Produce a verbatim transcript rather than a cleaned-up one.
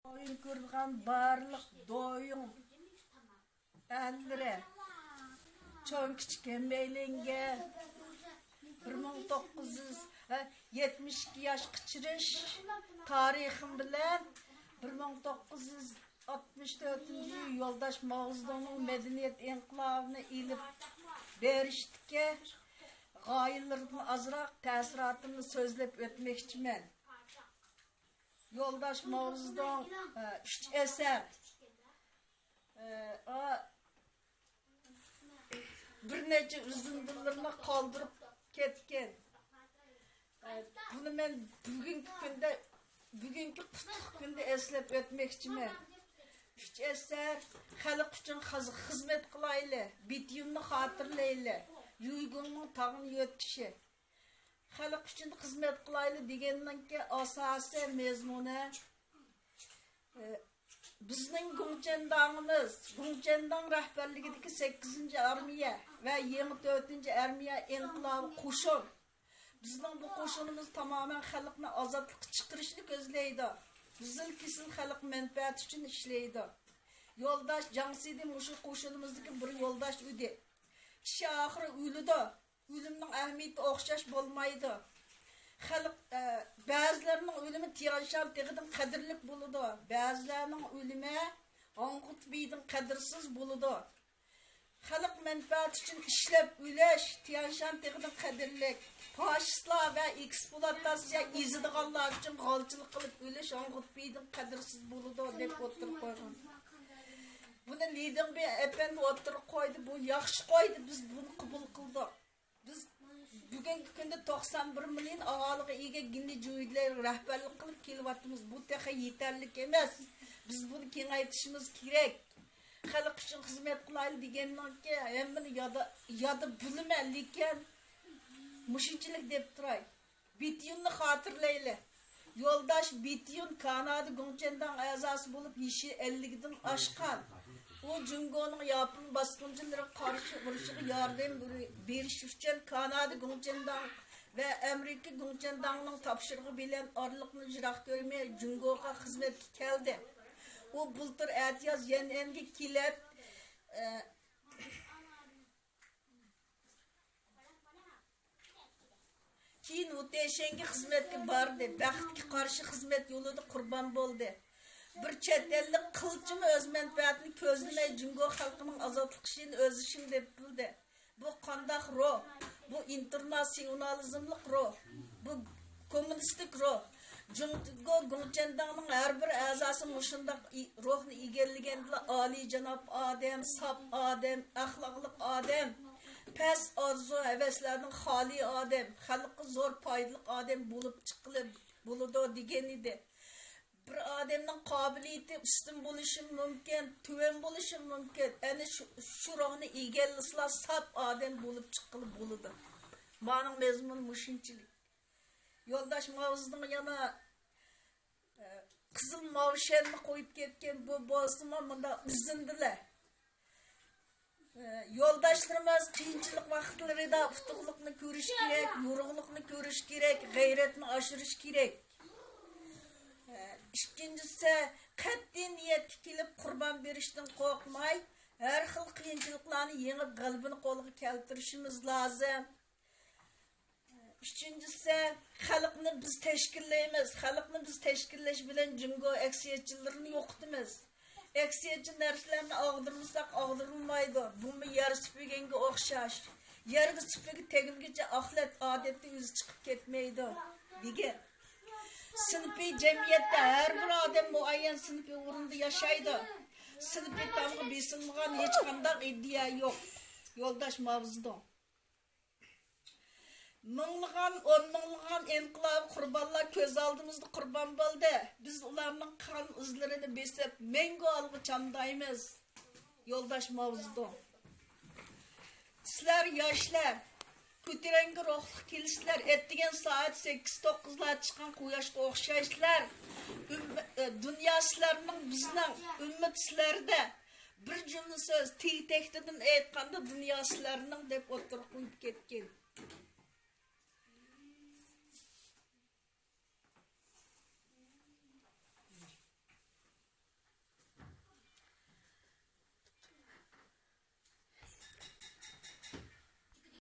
ئويۇن كۆرىدىغان بارلىق دويۇڭ ئەھلىلىرى، چوڭ كىچىك ھەممەيلەنگە بىر مىڭ توققۇز يۈز يەتمىش ئىككى ياشقا كىرىش تارىخىم بىلەن بىر مىڭ توققۇز يۈز ئاتمىش تۆتىنچى يىل يولداش ماۋزېدۇڭنىڭ مەدەنىيەت ئىنقىلابىنى ئېلىپ بېرىشتىكى غايىلىرىدىن ئازراق تەسىراتىمنى سۆزلەپ ئۆتمەكچىمەن. يولداش ماۋزېدۇڭ، ئە، ئۈچ ئەسەر، ئە، ئا، بىر نەچچە ئۈزۈندىلىرىنى قالدۇرۇپ كەتكەن. ئە، بۇنى مەن بۈگۈنكى كۈندە، بۈگۈنكى قۇتلۇق كۈندە ئەسلەپ ئۆتمەكچىمەن. ئۈچ ئەسەر، خەلق ئۈچۈن خىز-، خىزمەت قىلايلى، بېتيۇننى خاتىرىلەيلى، يۈيگۇڭنىڭ تاغنى يۆتكىشى. خەلق ئۈچۈن خىزمەت قىلايلى دېگەننىڭكى ئاساسىي مەزمۇنى، ئى، بىزنىڭ گۇڭچەنداڭىمىز، گۇڭچەنداڭ رەھبەرلىكىدىكى سەككىزىنچى ئارمىيە ۋە يېڭى تۆتىنچى ئارمىيە ئىنقىلابىي قوشۇن بىزنىڭ بۇ قوشۇنىمىز تامامەن خەلقنى ئازادلىققا چىقىرىشنى كۆزلەيدۇ. قىزىل كېسىل خەلق مەنپەئەتى ئۈچۈن ئىشلەيدۇ. يولداش جاڭ سىدى مۇشۇ قوشۇنىمىزدىكى بىر يولداش ئىدى. كىشى ئاخىرى ئۆلىدۇ. ئۆلۈمنىڭ ئەھمىيىتى ئوخشاش بولمايدۇ. خەلق، ئە، بەزىلەرنىڭ ئۆلۈمى تيانشان تېغىدىن قەدىرلىك بولىدۇ. بەزىلەرنىڭ ئۆلۈمى ھاڭخۇتبىدىن قەدىرسىز بولىدۇ. خەلق مەنپەئەتى ئۈچۈن ئىشلەپ ئۆلۈش تيانشان تېغىدىن قەدىرلىك. فاشىستلار ۋە ئېكسپلۇئاتاتسىيە ئېزىدىغانلار ئۈچۈن غالچىلىق قىلىپ ئۆلۈش ھاڭخۇتبىدىن قەدىرسىز بولىدۇ، دەپ ئوتتۇرىغا قويغان. بۇنى لى دېڭبىن ئەپەندى ئوتتۇرىغا قويدى. بۇ ياخشى قويدى، بىز بۇنى قوبۇل قىلدۇق. بىز بۈگۈنكى كۈندە توقسان بىر مىليون ئاھالىگە ئىگە گىندى جۇيدىلەرگە رەھبەرلىك قىلىپ كېلىۋاتىمىز. بۇ تېخى يېتەرلىك ئەمەس. بىز بۇنى كېڭەيتىشىمىز كېرەك. خەلق ئۈچۈن خىزمەت قىلايلى دېگەننىڭكى ھەممىنى يادا، يادا بىلىمەن، لېكىن مۇشۇنچىلىك دەپ تۇراي. بېتيۇننى خاتىرىلەيلى. يولداش بېتيۇن كانادا گۇڭچەنداڭ ئەزاسى بولۇپ يېشى ئەللىكتىن ئاشقان. ئۇ جۇڭگونىڭ ياپون باسقۇنچىلىرىغا قارشى ئۇرۇشىغا ياردەم بېرىش ئۈچۈن كانادا گۇڭچەنداڭ ۋە ئامېرىكا گۇڭچەنداڭنىڭ تاپشۇرۇقى بىلەن ئارىلىقنى يىراق كۆرمەي جۇڭگوغا خىزمەتكە كەلدى. ئۇ بۇلتۇر ئەتىياز يەنئەنگە كېلىپ، ئە، كېيىن ۋۇتېشەنگە خىزمەتكە باردى. بەختكە قارشى خىزمەت يولىدا قۇربان بولدى. بىر چەت ئەللىك قىلچىمۇ ئۆز مەنپەئەتىنى كۆزلىمەي، جۇڭگو خەلقىنىڭ ئازادلىق ئىشىنى ئۆز ئىشىم دەپ بىلدى. بۇ قانداق روھ؟ بۇ ئىنتېرناتسىيونالىزملىق روھ. بۇ كوممۇنىستىك روھ. جۇڭگو گۇڭچەنداڭنىڭ ھەر بىر ئەزاسى مۇشۇنداق ئى-، روھنى ئىگىلىگەندىلا، ئالىيجاناب ئادەم، ساپ ئادەم، ئەخلاقلىق ئادەم، پەس ئارزۇ-ھەۋەسلەردىن خالىي ئادەم، خەلققە زور پايدىلىق ئادەم بولۇپ چىققىلى بولىدۇ، دېگەن ئىدى. بىر ئادەمنىڭ قابىلىيىتى ئۈستۈن بولۇشى مۇمكىن، تۆۋەن بولۇشى مۇمكىن. ئەنە شۇ، شۇ روھنى ئىگىلىسىلا، ساپ ئادەم بولۇپ چىققىلى بولىدۇ. مانىڭ مەزمۇنى مۇشۇنچىلىك. يولداش ماۋزېدۇڭ يەنە، ئە، قىزىل ماۋشەننى قويۇپ كەتكەن. بۇ بولسىمۇ مۇنداق ئۈزۈندىلەر. ئە، يولداشلىرىمىز قىيىنچىلىق ۋاقىتلىرىدا ئۇتۇقلۇقنى كۆرۈش كېرەك، يورۇقلۇقنى كۆرۈش كېرەك، غەيرەتنى ئاشۇرۇش كېرەك. ئە، ئىككىنچىسى، قەتئىي نىيەتكە كېلىپ قۇربان بېرىشتىن قورقماي، ھەر خىل قىيىنچىلىقلارنى يېڭىپ، غەلىبىنى قولغا كەلتۈرۈشىمىز لازىم. ئۈچىنچىسى، خەلقنى بىز تەشكىللەيمىز. خەلقنى بىز تەشكىللەش بىلەن جۇڭگو ئەكسىيەتچىلىرىنى يوقىتىمىز. ئەكسىيەتچى نەرسىلەرنى ئاغدۇرمىساق ئاغدۇرۇلمايدۇ. بۇمۇ يەر سۈپۈرگەنگە ئوخشاش. يەرگە سۈپۈرگە تەگمىگىچە ئاخلەت ئادەتتە ئۆزى چىقىپ كەتمەيدۇ، دېگەن. سىنىپىي جەمئىيەتتە ھەر بىر ئادەم مۇئەييەن سىنىپىي ئورۇندا ياشايدۇ. سىنىپىي تامغا بېسىلمىغان ھېچقانداق ئىدىيە يوق. يولداش ماۋزېدۇڭ. مىڭلىغان، ئون مىڭلىغان ئىنقىلابىي قۇربانلار كۆز ئالدىمىزدا قۇربان بولدى. بىز ئۇلارنىڭ قان ئىزلىرىنى بېسىپ، مەڭگۈ ئالغا چامدايمىز. يولداش ماۋزېدۇڭ. سىلەر ياشلار، كۆتۈرەڭگۈ روھلۇق كېلىسىلەر، ئەتىگەن سائەت سەككىز توققۇزلاردا چىققان قۇياشقا ئوخشايسىلەر. ئۈممە-، ئە، دۇنيا سىلەرنىڭ، بىزنىڭ، ئۈممەت سىلەردە. بىر جۈملە سۆز، تېگى-تەكتىدىن ئېيتقاندا، دۇنيا سىلەرنىڭ، دەپ ئوتتۇرىغا قويۇپ كەتكەن.